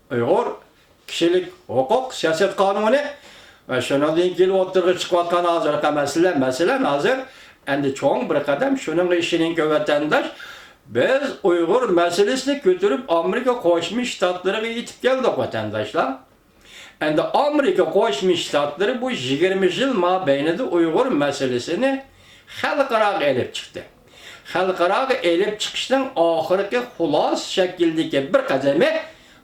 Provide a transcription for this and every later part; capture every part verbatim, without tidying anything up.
ئۇيغۇر كىشىلىك ھوقۇق سىياسەت قانۇنى ۋە شۇنىڭدىن كېيىن ئوتتۇرىغا چىقىۋاتقان ھازىرقى مەسىلە، مەسىلەن، ھازىر ئەمدى چوڭ بىر قەدەم شۇنىڭغا ئىشىنىڭكى ۋەتەنداش، بىز ئۇيغۇر مەسىلىسىنى كۆتۈرۈپ ئامېرىكا قوشما شتاتلىرىغا يېتىپ كەلدۇق، ۋەتەنداشلار. ئەمدى ئامېرىكا قوشما شتاتلىرى بۇ يىگىرمە يىل مابەينىدە ئۇيغۇر مەسىلىسىنى خەلقئاراغا ئېلىپ چىقتى. خەلقئاراغا ئېلىپ چىقىشنىڭ ئاخىرقى خۇلاسە شەكىلدىكى بىر قەدىمى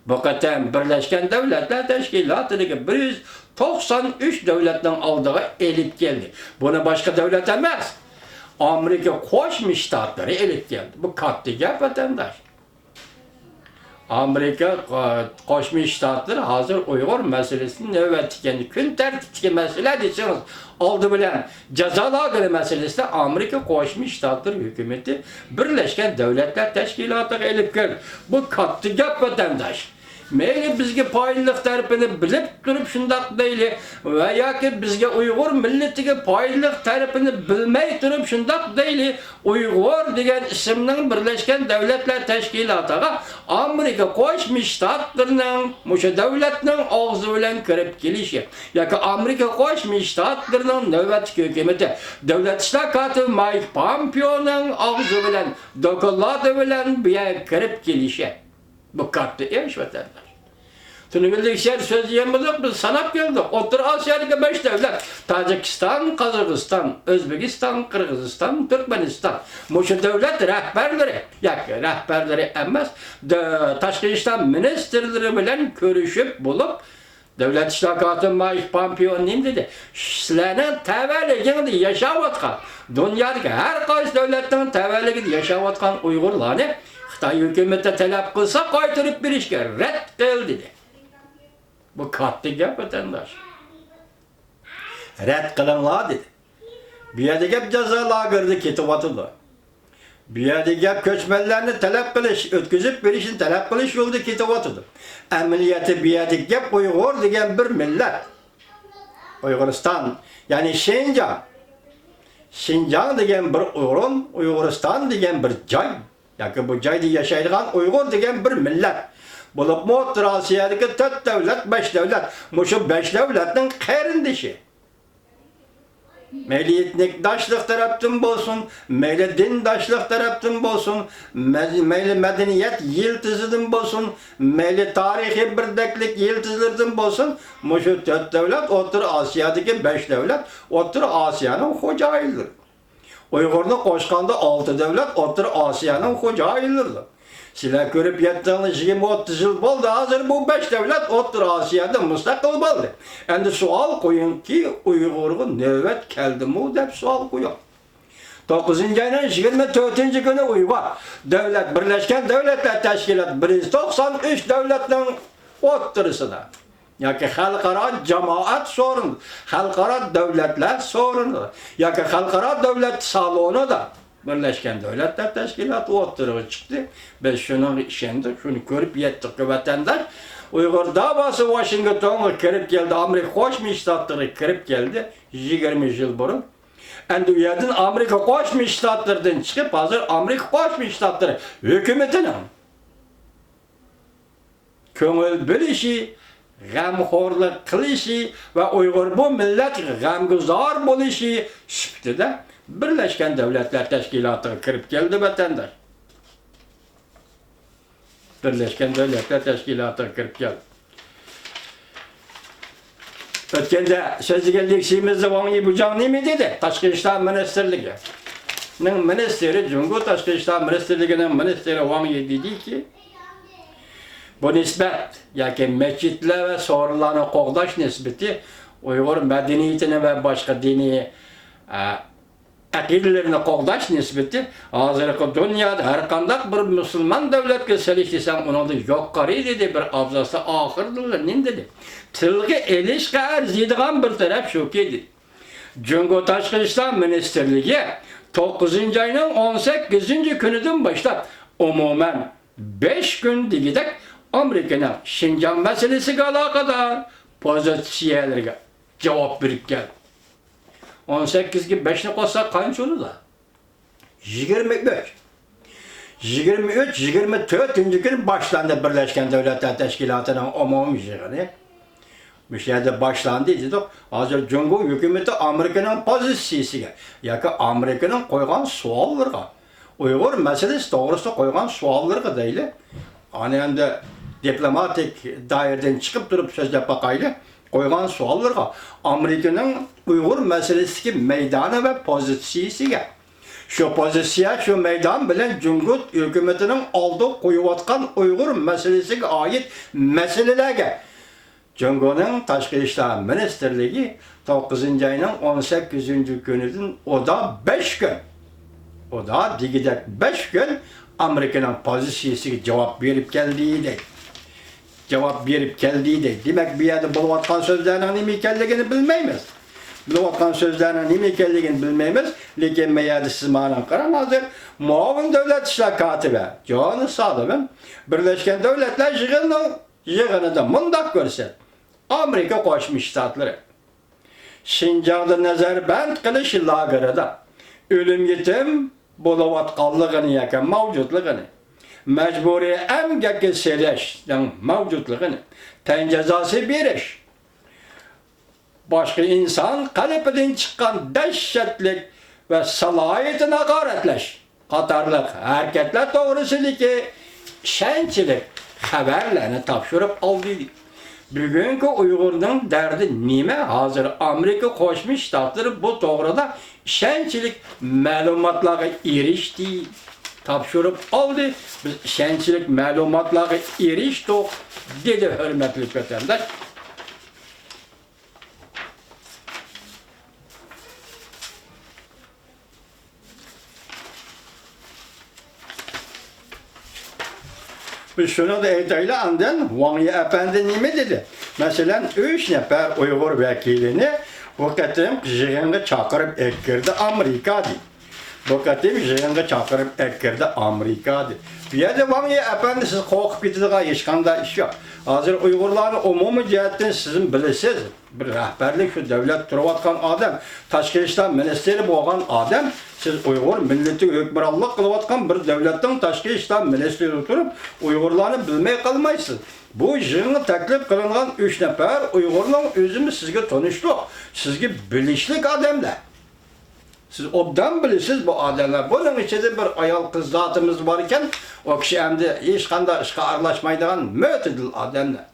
بۇ قېتىم بىرلەشكەن دۆلەتلەر تەشكىلاتىدىكى بىر يۈز توقسان ئۈچ دۆلەتنىڭ ئالدىغا ئېلىپ كەلدى. بۇنى باشقا دۆلەت ئەمەس، ئامېرىكا قوشما شتاتلىرى ئېلىپ كەلدى. بۇ كاتتا گەپ، ۋەتەنداش. ئامېرىكا، ئا، قوشما شتاتلىرى ھازىر ئۇيغۇر مەسىلىسىنى نۆۋەتتىكى، يەنى كۈن تەرتىپتىكى مەسىلە دېسىڭىز، ئالدى بىلەن جازا لاگېرى مەسىلىسىدە ئامېرىكا قوشما شتاتلىرى ھۆكۈمىتى بىرلەشكەن دۆلەتلەر تەشكىلاتىغا ئېلىپ كەلدى. بۇ كاتتا گەپ، ۋەتەنداش. مەيلى بىزگە پايدىلىق تەرىپىنى بىلىپ تۇرۇپ شۇنداق دەيلى ۋە ياكى بىزگە ئۇيغۇر مىللىتىگە پايدىلىق تەرىپىنى بىلمەي تۇرۇپ شۇنداق دەيلى، ئۇيغۇر دېگەن ئىسىمنىڭ بىرلەشكەن دۆلەتلەر تەشكىلاتىغا ئامېرىكا قوشما شتاتلىرىنىڭ مۇشۇ دۆلەتنىڭ ئاغزى بىلەن كىرىپ كېلىشى ياكى ئامېرىكا قوشما شتاتلىرىنىڭ نۆۋەتتىكى ھۆكۈمىتى دۆلەت ئىشلار كاتىپى مايك پامپېئونىڭ ئاغزى بىلەن، دوكلاتى بىلەن بۇ يەرگە كىرىپ كېلىشى. بۇ كاتتا ئىش، ۋەتەنداش. تۈنۈگۈنلۈك شەھەر سۆزلىگەن بولساق، بىز ساناپ كەلدۇق. ئوتتۇرا ئاسىيادىكى بەش دۆلەت، تاجىكىستان، قازاقىستان، ئۆزبېكىستان، قىرغىزىستان، تۈركمەنىستان. مۇشۇ دۆلەت رەھبەرلىرى، ياكى رەھبەرلىرى ئەمەس، دۆ-، تاشقى ئىشلار مىنىستىرلىرى بىلەن كۆرۈشۈپ بولۇپ، دۆلەت ئىشلار كاتىپى مايك پامپېئو نېمە دېدى؟ سىلەرنىڭ تەۋەلىكىڭدە ياشاۋاتقان، دۇنيادىكى ھەر قايسى دۆلەتنىڭ تەۋەلىكىدە ياشاۋاتقان ئۇيغۇرلارنى خىتاي ھۆكۈمىتى تەلەپ قىلسا قايتۇرۇپ بېرىشكە رەت قىل دېدى. بۇ كاتتا گەپ، ۋەتەنداش. رەت قىلىڭلار دېدى. بۇ يەردە گەپ جازا لاگېرىدا كېتىۋاتىدۇ. بۇ يەردە گەپ كۆچمەنلەرنى تەلەپ قىلىش، ئۆتكۈزۈپ بېرىشنى تەلەپ قىلىش يولىدا كېتىۋاتىدۇ. ئەمەلىيەتتە بۇ يەردە گەپ ئۇيغۇر دېگەن بىر مىللەت. ئۇيغۇرىستان، يەنى شىنجاڭ. شىنجاڭ دېگەن بىر ئورۇن، ئۇيغۇرىستان دېگەن بىر جاي. ياكى بۇ جايدا ياشايدىغان ئۇيغۇر دېگەن بىر مىللەت. بولۇپمۇ ئوتتۇرا ئاسىيادىكى تۆت دۆلەت، بەش دۆلەت، مۇشۇ بەش دۆلەتنىڭ قېرىندىشى. مەيلى ئېتنىكداشلىق تەرەپتىن بولسۇن، مەيلى دىنداشلىق تەرەپتىن بولسۇن، مە-، مەيلى مەدەنىيەت يىلتىزىدىن بولسۇن، مەيلى تارىخىي بىردەكلىك يىلتىزلىرىدىن بولسۇن، مۇشۇ تۆت دۆلەت، ئوتتۇرا ئاسىيادىكى بەش دۆلەت ئوتتۇرا ئاسىيانىڭ خوجايىنلىرى. ئۇيغۇرنى قوشقاندا ئالتە دۆلەت ئوتتۇرا ئاسىيانىڭ خوجايىنلىرىدۇر. سىلەر كۆرۈپ يەتتىڭلار، يىگىرمە ئوتتۇز يىل بولدى، ھازىر بۇ بەش دۆلەت ئوتتۇرا ئاسىيادا مۇستەقىل بولدى. ئەمدى سوئال قويۇڭكى، ئۇيغۇرغا نۆۋەت كەلدىمۇ دەپ سوئال قويۇڭ. توققۇزىنچى ئاينىڭ يىگىرمە تۆتىنچى كۈنى ئۇيغۇر دۆلەت، بىرلەشكەن دۆلەتلەر تەشكىلاتى بىر يۈز توقسان ئۈچ دۆلەتنىڭ ئوتتۇرىسىدا ياكى خەلقئارا جامائەت سورۇنىدا، خەلقئارا دۆلەتلەر سورۇنىدا ياكى خەلقئارا دۆلەت سالونىدا بىرلەشكەن دۆلەتلەر تەشكىلاتى ئوتتۇرىغا چىقتى. بىز شۇنىڭغا ئىشەندۇق، شۇنى كۆرۈپ يەتتۇق، ۋەتەنداش. ئۇيغۇر داۋاسى ۋاشىنگتونغا كىرىپ كەلدى، ئامېرىكا قوشما شتاتلىرىغا كىرىپ كەلدى يىگىرمە يىل بۇرۇن. ئەمدى ئۇ يەردىن ئامېرىكا قوشما شتاتلىرىدىن چىقىپ، ھازىر ئامېرىكا قوشما شتاتلىرى ھۆكۈمىتىنىڭ كۆڭۈل بۆلۈشى، غەمخورلۇق قىلىشى ۋە ئۇيغۇر بۇ مىللەتكە غەمگۇزار بولۇشى سۈپىتىدە بىرلەشكەن دۆلەتلەر تەشكىلاتىغا كىرىپ كەلدى، ۋەتەنداش. بىرلەشكەن دۆلەتلەر تەشكىلاتىغا كىرىپ كەلدى. ئۆتكەندە سۆزلىگەن لېكسىيىمىزدە ۋاڭ يىبۇجاڭ نېمە دېدى؟ تاشقى ئىشلار مىنىستىرلىكىنىڭ مىنىستىرى، جۇڭگو تاشقى ئىشلار مىنىستىرلىكىنىڭ مىنىستىرى ۋاڭ يى دېدىكى، بۇ نىسبەت ياكى مەسچىتلەر ۋە سورۇنلارنى قوغداش نىسبىتى ئۇيغۇر مەدەنىيىتىنى ۋە باشقا دىنىي، ئە، ئەقىدىلىرىنى قوغداش نىسبىتى ھازىرقى دۇنيادا ھەرقانداق بىر مۇسۇلمان دۆلەتكە سېلىشتۇرساڭ، ئۇنىڭدىن يۇقىرى، دېدى بىر ئابزاستا. ئاخىرىدا نېمە دېدى؟ تىلغا ئېلىشقا ئەرزىيدىغان بىر تەرەپ شۇكى، دېدى. جۇڭگو تاشقى ئىشلار مىنىستىرلىكى توققۇزىنچى ئاينىڭ ئون سەككىزىنچى كۈنىدىن باشلاپ، ئومۇمەن بەش كۈن دېگۈدەك ئامېرىكىنىڭ شىنجاڭ مەسىلىسىگە ئالاقىدار پوزىتسىيەلىرىگە جاۋاب بېرىپ كەلدى. ئون سەككىزگە بەشنى قوشساق قانچە بولىدۇ؟ يىگىرمە ئۈچ. يىگىرمە ئۈچ، يىگىرمە تۆتىنچى كۈنى باشلاندى بىرلەشكەن دۆلەتلەر تەشكىلاتىنىڭ ئومۇمىي يىغىنى. مۇشۇ يەردە باشلاندى دېدۇق. ھازىر جۇڭگو ھۆكۈمىتى ئامېرىكىنىڭ پوزىتسىيىسىگە ياكى ئامېرىكىنىڭ قويغان سوئاللىرىغا، ئۇيغۇر مەسىلىسى توغرىسىدا قويغان سوئاللىرىغا دەيلى، ئانا ئەمدى دىپلوماتىك دائىرىدىن چىقىپ تۇرۇپ سۆزلەپ باقايلى. قويغان سوئاللىرىغا، ئامېرىكىنىڭ ئۇيغۇر مەسىلىسىدىكى مەيدانى ۋە پوزىتسىيىسىگە، شۇ پوزىتسىيە، شۇ مەيدان بىلەن جۇڭگو ھۆكۈمىتىنىڭ ئالدىغا قويۇۋاتقان ئۇيغۇر مەسىلىسىگە ئائىت مەسىلىلەرگە جۇڭگونىڭ تاشقى ئىشلار مىنىستىرلىكى توققۇزىنچى ئاينىڭ ئون سەككىزىنچى كۈنىدىن ئۇدا بەش كۈن، ئۇدا دېگۈدەك بەش كۈن ئامېرىكىنىڭ پوزىتسىيىسىگە جاۋاب بېرىپ كەلدى دەيدۇ. جاۋاب بېرىپ كەلدى دەيدۇ. دېمەك، بۇ يەردە بولۇۋاتقان سۆزلەرنىڭ نېمە ئىكەنلىكىنى بىلمەيمىز. بولۇۋاتقان سۆزلەرنىڭ نېمە ئىكەنلىكىنى بىلمەيمىز. لېكىن بۇ يەردە سىز مانا قاراڭ، ھازىر مۇئاۋىن دۆلەت ئىشلار كاتىپى جون سالىۋان بىرلەشكەن دۆلەتلەر يىغىنىنىڭ يىغىنىدا مۇنداق كۆرسەت، ئامېرىكا قوشما شتاتلىرى شىنجاڭدا نەزەربەند قىلىش لاگېرىدا ئۆلۈم يېتىم بولۇۋاتقانلىقىنى ياكى مەۋجۇتلۇقىنى، مەجبۇرىي ئەمگەككە سېلىشنىڭ مەۋجۇتلۇقىنى، تەن جازاسى بېرىش، باشقا ئىنسان قەلبىدىن چىققان دەھشەتلىك ۋە سالاھىيىتىنى ھاقارەتلەش قاتارلىق ھەرىكەتلەر توغرىسىدىكى ئىشەنچلىك خەۋەرلەرنى تاپشۇرۇپ ئالدى. بۈگۈنكى ئۇيغۇرنىڭ دەردى نېمە؟ ھازىر ئامېرىكا قوشما شتاتلىرى بۇ توغرىدا ئىشەنچلىك مەلۇماتلارغا ئېرىشتى. تاپشۇرۇپ ئالدى. بىز ئىشەنچلىك مەلۇماتلارغا ئېرىشتۇق، دېدى ھۆرمەتلىك ۋەتەنداش. بىز شۇنىڭدا ئېيتايلى، ئاندىن ۋاڭ يى ئەپەندى نېمە دېدى؟ مەسىلەن، ئۈچ نەپەر ئۇيغۇر ۋەكىلىنى بۇ قېتىمقى يىغىنغا چاقىرىپ ئەكىردى ئامېرىكا دېدى. بۇ قېتىم يىغىنغا چاقىرىپ ئەكىردى ئامېرىكا دېدى. بۇ يەردە ۋاڭ يى ئەپەندى، سىز قورقۇپ كېتىدىغان ھېچقانداق ئىش يوق. ھازىر ئۇيغۇرلارنى ئومۇمىي جەھەتتىن سىزمۇ بىلىسىز. بىر رەھبەرلىك، شۇ دۆلەت تۇرۇۋاتقان ئادەم، تاشقى ئىشلار مىنىستىرى بولغان ئادەم، سىز ئۇيغۇر مىللىتىگە ھۆكۈمرانلىق قىلىۋاتقان بىر دۆلەتنىڭ تاشقى ئىشلار مىنىستىرى تۇرۇپ، ئۇيغۇرلارنى بىلمەي قالمايسىز. بۇ يىغىنغا تەكلىپ قىلىنغان ئۈچ نەپەر ئۇيغۇرنىڭ ئۆزىمۇ سىزگە تونۇشلۇق، سىزگە بىلىشلىك ئادەملەر. سىز ئوبدان بىلىسىز بۇ ئادەملەر. بۇنىڭ ئىچىدە بىر ئايال قىز زاتىمىز بار ئىكەن، ئۇ كىشى ئەمدى ھېچقانداق ئىشقا ئارىلاشمايدىغان مۆتىدىل ئادەملەر.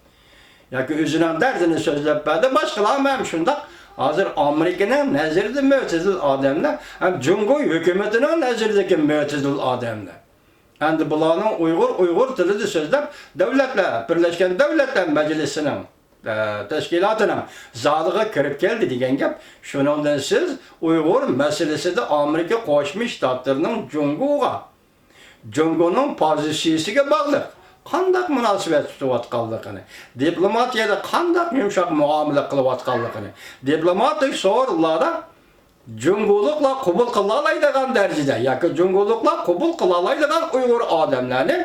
ياكى ئۆزىنىڭ دەردىنى سۆزلەپ بەردى. باشقىلارمۇ ھەم شۇنداق. ھازىر ئامېرىكىنىڭ نەزىرىدە مۆتىدىل ئادەملەر، ھەم جۇڭگو ھۆكۈمىتىنىڭ نەزىرىدىكى مۆتىدىل ئادەملەر. ئەمدى بۇلارنىڭ ئۇيغۇر، ئۇيغۇر تىلىدا سۆزلەپ، دۆلەتلەر، بىرلەشكەن دۆلەتلەر مەجلىسىنىڭ، ئە، تەشكىلاتىنىڭ زالىغا كىرىپ كەلدى دېگەن گەپ. شۇنىڭدىن سىز ئۇيغۇر مەسىلىسىدە ئامېرىكا قوشما شتاتلىرىنىڭ جۇڭگوغا جۇڭگونىڭ پوزىتسىيىسىگە باغلىق، قانداق مۇناسىۋەت تۇتۇۋاتقانلىقىنى، دىپلوماتىيەدە قانداق يۇمشاق مۇئامىلە قىلىۋاتقانلىقىنى، دىپلوماتىك سورۇنلاردا جۇڭگولۇقلار قوبۇل قىلالايدىغان دەرىجىدە ياكى جۇڭگولۇقلار قوبۇل قىلالايدىغان ئۇيغۇر ئادەملەرنى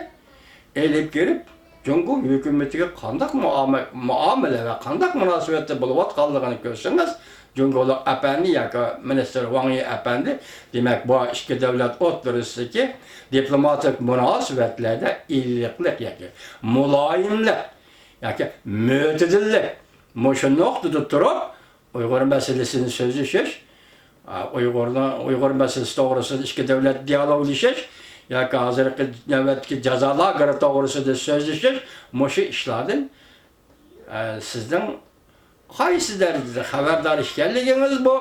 ئېلىپ كىرىپ، جۇڭگو ھۆكۈمىتىگە قانداق مۇئامە-، مۇئامىلە ۋە قانداق مۇناسىۋەتتە بولۇۋاتقانلىقىنى كۆرسىڭىز، جۇڭگولۇق ئەپەندى ياكى مىنىستىر ۋاڭ يى ئەپەندى، دېمەك، بۇ ئىككى دۆلەت ئوتتۇرىسىدىكى دىپلوماتىك مۇناسىۋەتلەردە ئىللىقلىق ياكى مۇلايىملىق ياكى مۆتىدىللىق، مۇشۇ نۇقتىدا تۇرۇپ، ئۇيغۇر مەسىلىسىنى سۆزلىشىش، ئۇيغۇرنىڭ، ئۇيغۇر مەسىلىسى توغرىسىدا ئىككى دۆلەت دىيالوگلىشىش ياكى ھازىرقى نۆۋەتتىكى جازا لاگېرى توغرىسىدا سۆزلىشىش، مۇشۇ ئىشلاردىن، ئە، سىزنىڭ قايسى دەرىجىدە خەۋەردار ئىكەنلىكىڭىز بۇ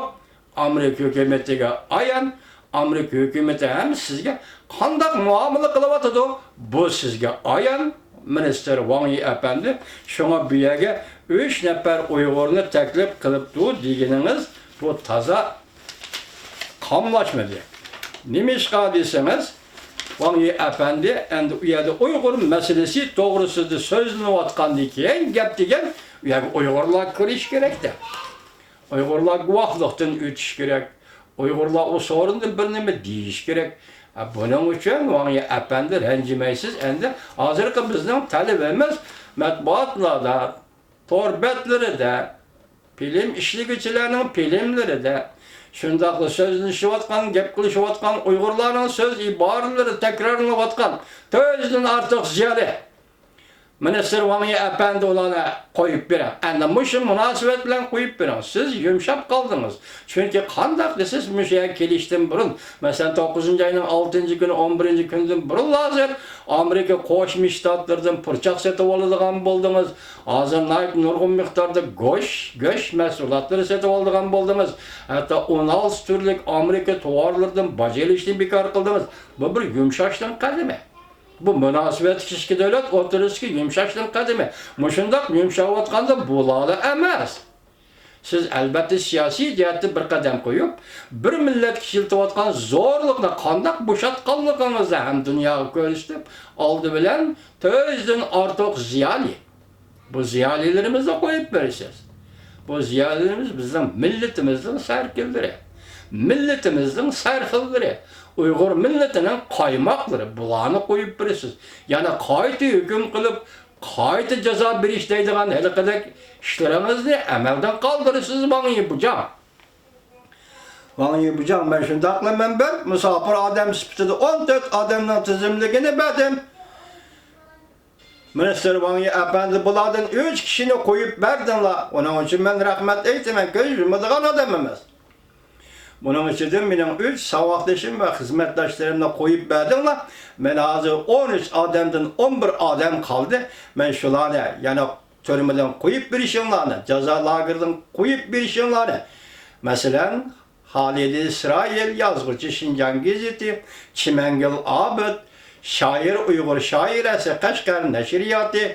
ئامېرىكا ھۆكۈمىتىگە ئايان. ئامېرىكا ھۆكۈمىتى ھەم سىزگە قانداق مۇئامىلە قىلىۋاتىدۇ، بۇ سىزگە ئايان، مىنىستىر ۋاڭ يى ئەپەندى. شۇڭا بۇ يەرگە ئۈچ نەپەر ئۇيغۇرنى تەكلىپ قىلىپتۇ دېگىنىڭىز بۇ تازا قاملاشمىدى. نېمىشقا دېسىڭىز، ۋاڭ يى ئەپەندى ئەمدى ئۇ يەردە ئۇيغۇر مەسىلىسى توغرىسىدا سۆزلىنىۋاتقاندىن كېيىن گەپ دېگەن، ئۇ يەرگە ئۇيغۇرلار كىرىشى كېرەكتە. ئۇيغۇرلار گۇۋاھلىقتىن ئۆتۈشى كېرەك. ئۇيغۇرلار ئۇ سورۇندا بىر نېمە دېيىشى كېرەك. ئە، بۇنىڭ ئۈچۈن ۋاڭ يى ئەپەندى رەنجىمەيسىز. ئەمدى ھازىرقى بىزنىڭ تەلىپىمىز مەتبۇئاتلاردا، تور بەتلىرىدە، فىلىم ئىشلىگۈچىلەرنىڭ فىلىملىرىدە، شۇنداقلا سۆزلىشىۋاتقان، گەپ قىلىشىۋاتقان ئۇيغۇرلارنىڭ سۆز ئىبارىلىرى تەكرارلىنىۋاتقان تۆت يۈزدىن ئارتۇق زىيالىي مىنىستىر ۋاڭ يى ئەپەندى ئۇلارنى قويۇپ بېرىڭ. ئەنە مۇشۇ مۇناسىۋەت بىلەن قويۇپ بېرىڭ. سىز يۇمشاپ قالدىڭىز. چۈنكى قانداق دېسىز، مۇشۇ يەرگە كېلىشتىن بۇرۇن، مەسىلەن، توققۇزىنچى ئاينىڭ ئالتىنچى كۈنى، ئون بىرىنچى كۈندىن بۇرۇنلا ھازىر ئامېرىكا قوشما شتاتلىرىدىن پۇرچاق سېتىۋالىدىغان بولدىڭىز. ھازىر ناھايىتى نۇرغۇن مىقداردا گۆش، گۆش مەھسۇلاتلىرى سېتىۋالىدىغان بولدىڭىز. ھەتتا ئون ئالتە تۈرلۈك ئامېرىكا توۋارلىرىدىن باج ئېلىشنى بىكار قىلدىڭىز. بۇ بىر يۇمشاشنىڭ قەدىمى. بۇ مۇناسىۋەتلىك ئىككى دۆلەت ئوتتۇرىسىدىكى يۇمشاشنىڭ قەدىمى. مۇشۇنداق يۇمشاۋاتقاندا بۇلارلا ئەمەس. سىز ئەلۋەتتە سىياسىي جەھەتتە بىر قەدەم قويۇپ، بىر مىللەتكە ئىشلىتىۋاتقان زورلۇقنى قانداق بوشاتقانلىقىڭىزنى ھەم دۇنياغا كۆرسىتىپ، ئالدى بىلەن تۆت يۈزدىن ئارتۇق زىيالىي، بۇ زىيالىيلىرىمىزنى قويۇپ بېرىسىز. بۇ زىيالىيلىرىمىز بىزنىڭ مىللىتىمىزنىڭ سەركىللىرى، مىللىتىمىزنىڭ سەرخىللىرى، ئۇيغۇر مىللىتىنىڭ قايماقلىرى، بۇلارنى قويۇپ بېرىسىز. يەنە قايتا ھۆكۈم قىلىپ، قايتا جازا بېرىش دەيدىغان ھېلىقىدەك ئىشلىرىڭىزنى ئەمەلدىن قالدۇرىسىز، ۋاڭ يىبۇجاڭ. ۋاڭ يىبۇجاڭ، مەن شۇنداقلا مەن بىر مۇساپىر ئادەم سۈپىتىدە ئون تۆت ئادەمنىڭ تىزىملىكىنى بەردىم. مىنىستىر ۋاڭ يى ئەپەندى، بۇلاردىن ئۈچ كىشىنى قويۇپ بەردىڭلار. ئۇنىڭ ئۈچۈن مەن رەھمەت ئېيتىمەن، كۆز يۇمىدىغان ئادەم ئەمەس. بۇنىڭ ئىچىدىن مېنىڭ ئۈچ ساۋاقدىشىم ۋە خىزمەتداشلىرىمنى قويۇپ بەردىڭلار. مەن ھازىر ئون ئۈچ ئادەمدىن ئون بىر ئادەم قالدى. مەن شۇلارنى يەنە تۈرمىدىن قويۇپ بېرىشىڭلارنى، جازا لاگېرىدىن قويۇپ بېرىشىڭلارنى. مەسىلەن، خالىدى ئىسرائىل، يازغۇچى، شىنجاڭ گېزىتى، چىمەنگۈل ئابىد، شائىر، ئۇيغۇر شائىرەسى، قەشقەر نەشرىياتى،